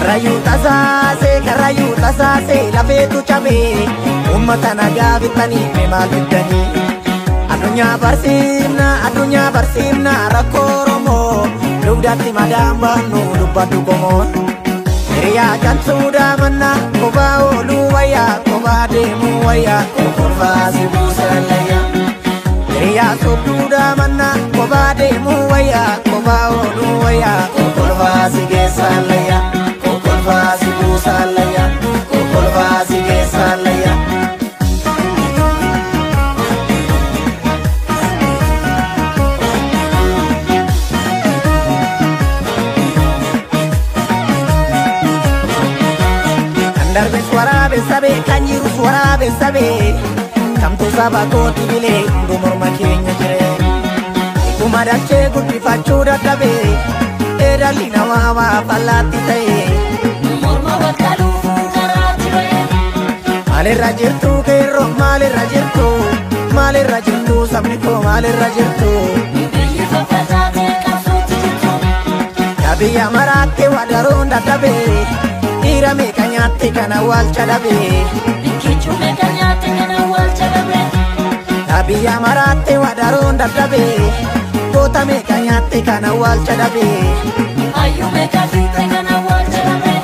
Karrayyuu tasaasee lafeetu cabee uummata nagaa bitanii mee maal fiddanii? Addunyaa barsiifna rakkoo Oromoo dugdatti madaan baannu dubbadhu qomoon. Hiriyaa cabsuu daamannaa kophaa ooluu wayyaa kophaa deemuu wayyaa kokolfaa si buusan layyaa. Hiriyaa sobduu daamannaa kophaa deemuu wayyaa kophaa ooluu wayyaa kokolfaa si geessan layyaa. Kokolfaa si buusan layyaa kokolfaa si geessan layyaa. Darbes waraabessa bee kan jirus waraabessa bee kamtu saba kooti bilee hunduu morma keenya jiree Ituma dachee guddifachuu dadhabee dhalli namaa waa fallaatti ta'ee Morma bakka dhuufuu karaatti ba'ee Maalirra jirtu qeerroo maalirra jirtu maalirra jirtu sabni koo maalirra jirtu Biyyi faffataatee qabsootti jirtu Yaa biyya maraatte wadaroon dadhabee Dhiira meeqa nyaatte kana awwaalcha dhabee Kichuu meeqa nyaatte kana awwaalcha dhabee Yaa biyya maraatte wadaroon dadhabee Goota meeqa nyaatte kana awwaalcha dhabee Hayyuu meeqa fiixee kana awwaalcha dhabee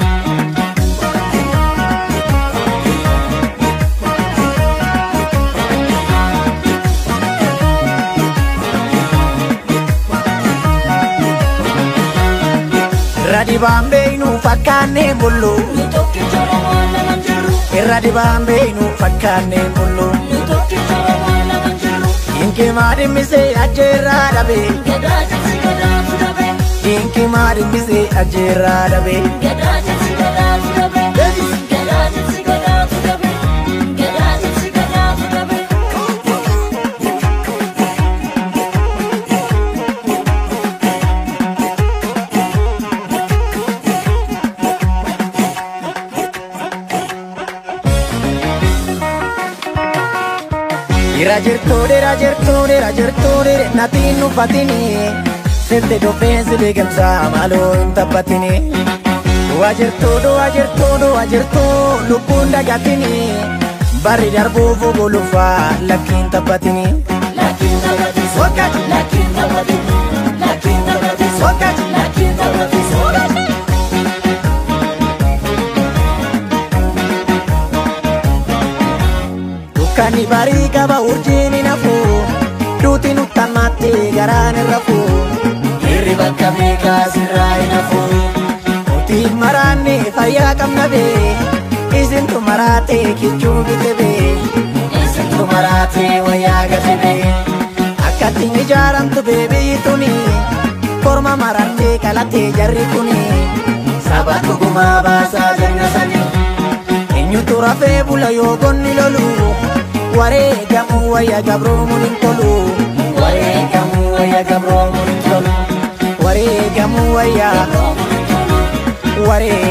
Irra dibaan beeynu fakkaannee bullu Nu tokkicha Oromoo lama hin jirru Irra dibaan beeynu fakkaannee bullu Nu tokkicha Oromoo lama hin jirru Dinkimaa dhimmisee ajjeerraa dhabee Gadaa cabsi gadaatu dabee Dinkimaa dhimmisee ajjeerraa dhabee Gadaa cabsi gadaatu dabee Gadaa cabsi gadaatu dabee Gadaa cabsi gadaatu dabee Dhiira jirtuu dhiira jirtuu dhiira jirtuu dhiire natiin uffatini Sitti dhuffeen si liqimsaa maaloo hin taphatini Du'a jirtuu du'a jirtuu du'a jirtuu lubbuun dagatini Barri darbuuf buluufaa lakkiin taphatini Lakkiin taphatin Sokkati lakkiin taphatin lakkiin taphatin sokkati lakkiin taphatin sokkati. Dukkanni barii qaba urjiin hin hafu Duuti nutti hammaatte garaan hin rafu Dhiirri bakka meeqaa sirraa hin hafu Nuti maraanne fayyaa qabna bee Isintu maraate kichuu bite bee Isintu maraate wayyaa gate bee Akkatti ijaaramtu bee biyyi tuni Korma marartee qalattee jarri kuni Saba dhugumaa baasaa jenna sanii Eenyutu rafee bula yoo gonni lolu Wareegamuu wayya gabroomuun hin tolu Wareegamuu wayya gabroomuun hin tolu Wareegamuu wayya Wareegamuu